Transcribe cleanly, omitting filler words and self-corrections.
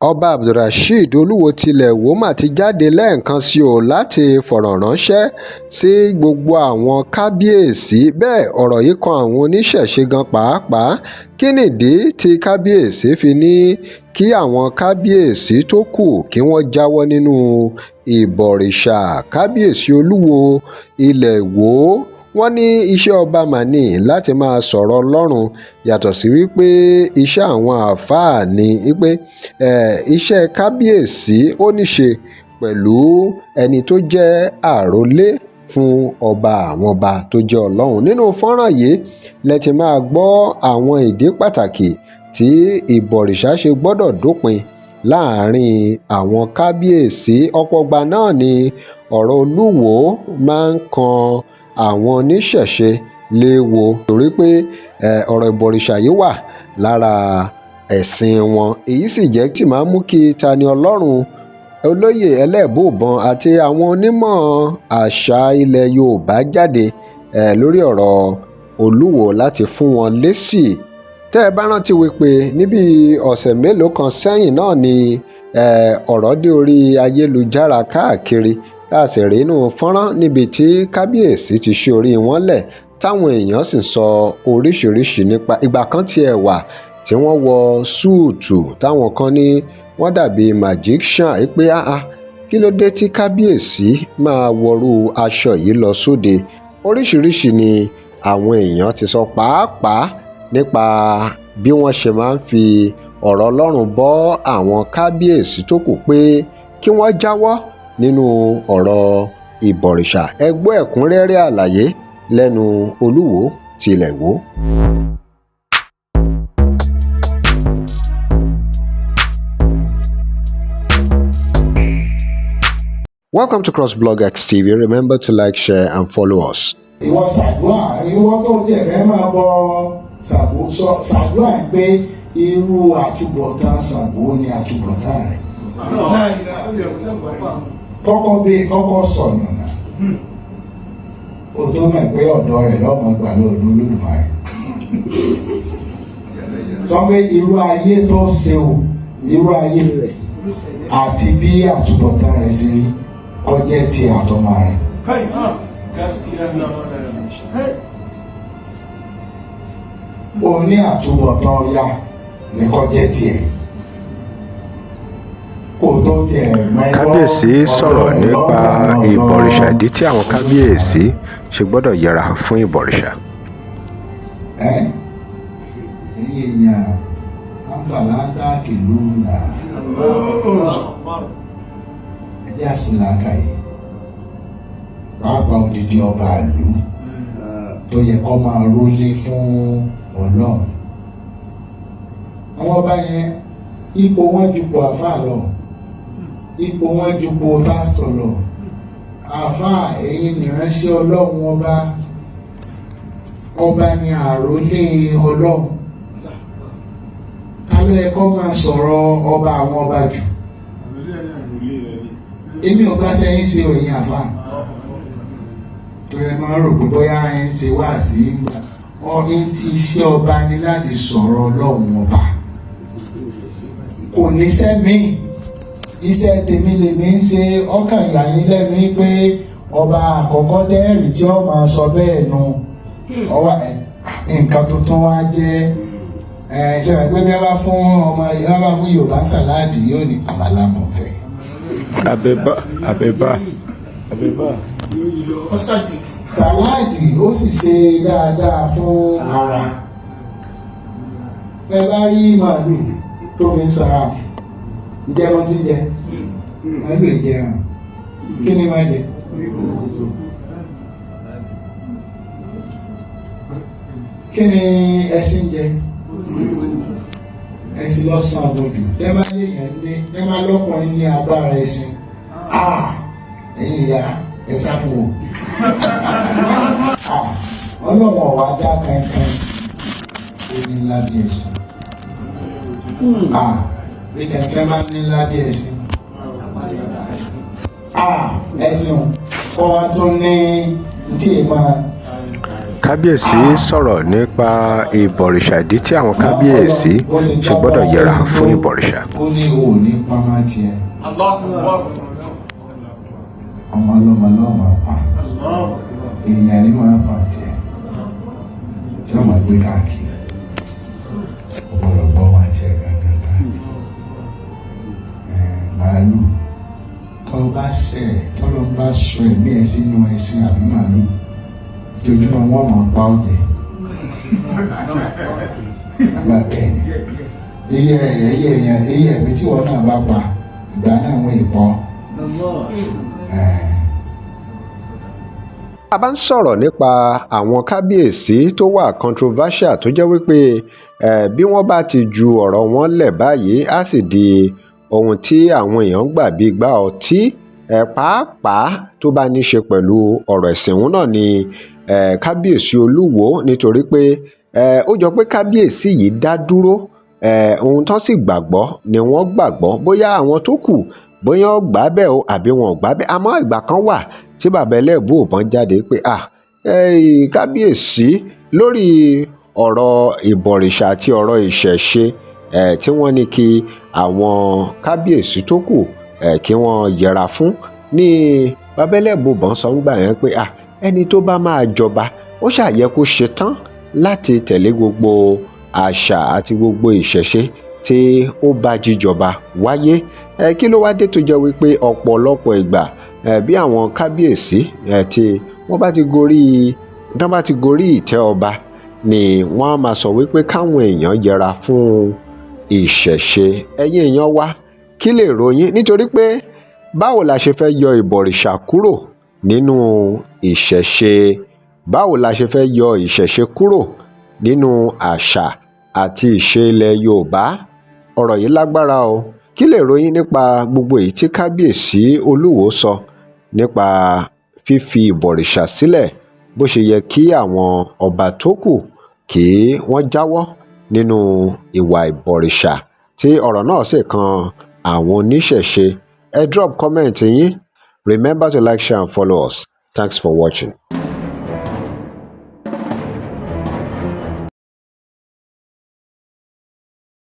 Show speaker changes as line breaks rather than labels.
Ọba Abdulrasheed Olúwo tilẹ̀ Ìwọ má ti jáde lẹ́ẹ̀kan sí ọ láti fọ̀rọ̀ ránṣẹ́ sí gbogbo àwọn kábíyèsí. Bẹ́ẹ̀ ọ̀rọ̀ yìí kan àwọn oníṣẹ̀ṣe gan pàápàá. Kí nìdí tí kábíyèsí fi ní kí àwọn kábíyèsí tó kù kí wọ́n jáwọ́ nínú ìbọ̀rìṣà? Kábíyèsí Olúwo ilẹ̀ Ìwọ, wọ́n ní iṣẹ́ ọba mà ní láti máa sọ̀rọ̀ Ọlọ́run, yàtọ̀ sí wípé iṣẹ́ àwọn àáfàá ní wípé iṣẹ́ kábíyèsí ó ní ṣe pẹ̀lú ẹni tó jẹ́ àrólé fún ọba àwọn ọba tó jẹ́ Ọlọ́run. Nínú fọ́nrán yìí lẹ ti máa gbọ́ àwọn ìdí pàtàkì tí ìbọ̀rìṣà ṣe gbọ́dọ̀ dópin láàrin àwọn kábíyèsí. Ọ̀pọ̀ ìgbà náà ni ọ̀rọ̀ Olúwo máa ń kan àwọn oníṣẹ̀ṣe léèwọ̀, torí pé ọ̀rọ̀ ìbọ̀rìṣà yìí wà lára ẹ̀sìn wọn. Èyí sì jẹ́ tí máa ń mú kí Tani Ọlọ́run, olóyè Ẹlẹ́bùúbọn àti àwọn onímọ̀ àṣà ilẹ̀ Yorùbá jáde lórí ọ̀rọ̀ Olúwo láti fún wọn lésì. Tẹ́ ẹ bá rántí wípé níbi ọ̀sẹ̀ mélòó kan sẹ́yìn náà ni ọ̀rọ̀ dé orí ayélujára káàkiri, tá a sì rí inú fọ́nrán níbi tí kábíyèsí ti ṣí orí wọn lẹ̀, táwọn èèyàn sì sọ oríṣiríṣi nípa ìgbà kan tiẹ̀ wà tí wọ́n wọ súùtù, táwọn kan ní wọ́n dàbí magician, pé áá, kí ló dé tí kábíyèsí máa wọrú aṣọ yìí lọ sóde? Oríṣiríṣi ni àwọn èèyàn ti sọ, pàápàá nípa bí wọ́n ṣe máa ń fi ọ̀rọ̀ Ọlọ́run bọ́ àwọn kábíyèsí tó kù pé kí wọ́n jáwọ́ nínú ọ̀rọ̀ ìbọ̀rìṣà. Ẹ gbọ́ ẹ̀kúnrẹ́rẹ́ àlàyé lẹ́nu Olúwo tilẹ̀ Ìwó. Welcome to CrossBlog X TV. Remember to like, share, and follow us.
Ìwọ ṣàdúrà, ìwọ tó tiẹ̀ fẹ́ máa bọ Ṣàngó, sọ ṣàdúrà pé irú àtúbọ̀tán Ṣàngó ni àtúbọ̀tán rẹ̀. Kọ́kọ́ bí kọ́kọ́ sọ̀yànà o tó mọ̀ pé ọ̀dọ́ rẹ̀ lọ́mọ gbà lọ́dún Olódùmarè. Sọ pé irú ayé tó ṣe o, irú ayé rẹ̀ àti bí àtúbọ̀tán rẹ̀ ṣe rí kọjá ti àtọmọ rẹ̀. O ní àtúbọ̀tán Ọya ní kọjá tiẹ̀ kó tó tiẹ̀ mọ ẹgbọ́.
Kábíyèsí sọ̀rọ̀
Ọ̀dọ́ rẹ̀
nípa
lọ́gbà lọ́dọ̀
ìbọ̀rìṣà, ìdí tí àwọn kábíyèsí ṣe gbọ́dọ̀ yẹra fún ìbọ̀rìṣà.
Ẹ ẹ̀yin èèyàn, àǹfààní kìlú nà ẹ jẹ́ àsìláka yìí, pàápàá odidi ọba ìlú tó yẹ kó máa rólé fún Ọlọ́run. Àwọn ọba yẹn, ipò wọn jupò àfáà lọ, ipò wọn jupò pásítọ̀ lọ. Àfáà, ẹ̀yin nìránṣẹ́ Ọlọ́run ọba. Ọba ni àrólé Ọlọ́run. Ta ló yẹ kó máa sọ̀rọ̀ ọba àwọn ọba jù? Èmi ò bá sẹ́yìn ṣe òyìn àfáà torí ẹ máa ń rò pé bóyá ẹ ń ṣe wá sí ọ ẹ ti iṣẹ́ ọba ni láti sọ̀rọ̀ Ọlọ́run ọba. Kò níṣẹ́ míì, iṣẹ́ tèmi lèmi ń ṣe. Ọkàn ìyá yín lẹ́nu pé ọba àkọ́kọ́ tẹ́ẹ̀rì tí ó máa sọ bẹ́ẹ̀ nu ọwọ́ nǹkan tuntun wá jẹ́ ẹ ṣe wọ́n pé bí wọ́n bá fún ọmọ, wọ́n bá fún Yorùbá sàláàdì, yóò ní àmàlà mọ̀fẹ́.
Abẹ́bá, abẹ́bá, abẹ́bá.
Sàláàdì ó sì ṣe dáadáa fún ara. Ẹ bá rí màálù tó fi ń sara ìjẹun tí jẹ màálù ìjẹun, kí ni máa jẹ? Kí ni ẹṣin jẹ? Ẹṣin lọ́sàn-án gbòdù. Tẹ́ bá léèyàn ní, tẹ́ bá lọ́kùnrin ní agbára ẹṣin, ẹ̀yin ìyá, ẹ sá fún o. Ọlọ́run ọ̀wá dá kankan, ó ní lábẹ́ ẹ̀sìn. Bí kankan bá ní lábẹ́ ẹ̀sìn, ẹ̀sìn kọ́ wa tó ní tí ì máa.
Kábíyèsí sọ̀rọ̀ nípa ìbọ̀rìṣà, ìdí tí àwọn kábíyèsí ṣe gbọ́dọ̀ yẹra fún ìbọ̀rìṣà.
Ó ní o ò ní pamọ́ tiẹ̀, ọmọ ọlọ́mọ lọ́ọ́ máa pa, èèyàn ní máa pa tiẹ̀ tí wọ́n máa gbé káàkiri. Ó gbọ́dọ̀ gbọ́ máa tiẹ̀ gángan káàkiri. Màálù tọ́ bá ṣẹ̀, tọ́lọ́ ń bá sọ ẹ̀mí ẹ̀ sínú ẹṣin àbí màálù, ojoojúmọ́ wọ́n máa pa ọ́ jẹ. Bàbá bẹ́ẹ̀ ni iye iye èèyàn, iye ẹ̀mí tí wọ́n náà bá pa, ìgbà náà wọ́n ì pọ̀.
A bá ń sọ̀rọ̀ nípa àwọn kábíyèsí tó wà controversial, tó jẹ́ wípé bí wọ́n bá ti ju ọ̀rọ̀ wọn lẹ̀ báyìí, á sì di ohun tí àwọn èèyàn ń gbà bíi gbá ọtí, pàápàá tó bá ní í ṣe pẹ̀lú ọ̀rọ̀ ẹ̀sìn, òun náà ni kábíyèsí Olúwo, nítorí pé ó jọ pé kábíyèsí yìí dá dúró. Ohun tó sì gbàgbọ́ ni wọ́n gbàgbọ́. Bóyá àwọn tó kù, bóyá wọ́n gbà bẹ́ẹ̀ o àbí wọn ò gbà bẹ́ẹ̀, àmọ́ ìgbà kan wà tí bàbá Ẹlẹ́buìbọn jáde pé kábíyèsí, lórí ọ̀rọ̀ ìbọ̀rìṣà àti ọ̀rọ̀ ìṣẹ̀ṣe tí wọ́n ní kí àwọn kábíyèsí tó kù kí wọ́n yẹra fún, ní bàbá Ẹlẹ́buìbọn sọ ń gbà yẹn pé ẹni tó bá máa jọba, ó ṣàyẹ kó ṣetán láti tẹ̀lé gbogbo àṣà àti gbogbo ìṣẹ̀ṣe tí ó bá jíjọba wáyé. Kí ló wá dé tó jẹ́ wípé ọ̀pọ̀lọpọ̀ ìgbà, bí àwọn kábíyèsí tí wọ́n bá ti gorí tán, bá ti gorí ìtẹ́ ọba, ni wọ́n á máa sọ wípé káwọn èèyàn yẹra fún ìṣẹ̀ṣe? Ẹ̀yin èèyàn wa, kí lè ròyìn? Nítorí pé báwo la ṣe fẹ́ yọ ìbọ̀rìṣà kúrò nínú ìṣẹ̀ṣe? Báwo la ṣe fẹ́ yọ ìṣẹ̀ṣe kúrò nínú àṣà àti ìṣe ilẹ̀ Yorùbá? Ọ̀rọ̀ yìí lágbára o. Kí lè ròyìn nípa gbogbo èyí tí kábíyèsí Olúwo sọ nípa fífi ìbọ̀rìṣà sílẹ̀, bó ṣe yẹ kí àwọn ọba tó kù kí wọ́n jáwọ́ nínú ìwà ìbọ̀rìṣà, tí ọ̀rọ̀ náà sì kan àwọn oníṣẹ̀ṣe? Ẹ drop comment yín. Remember to like, share and follow us. Thanks for watching.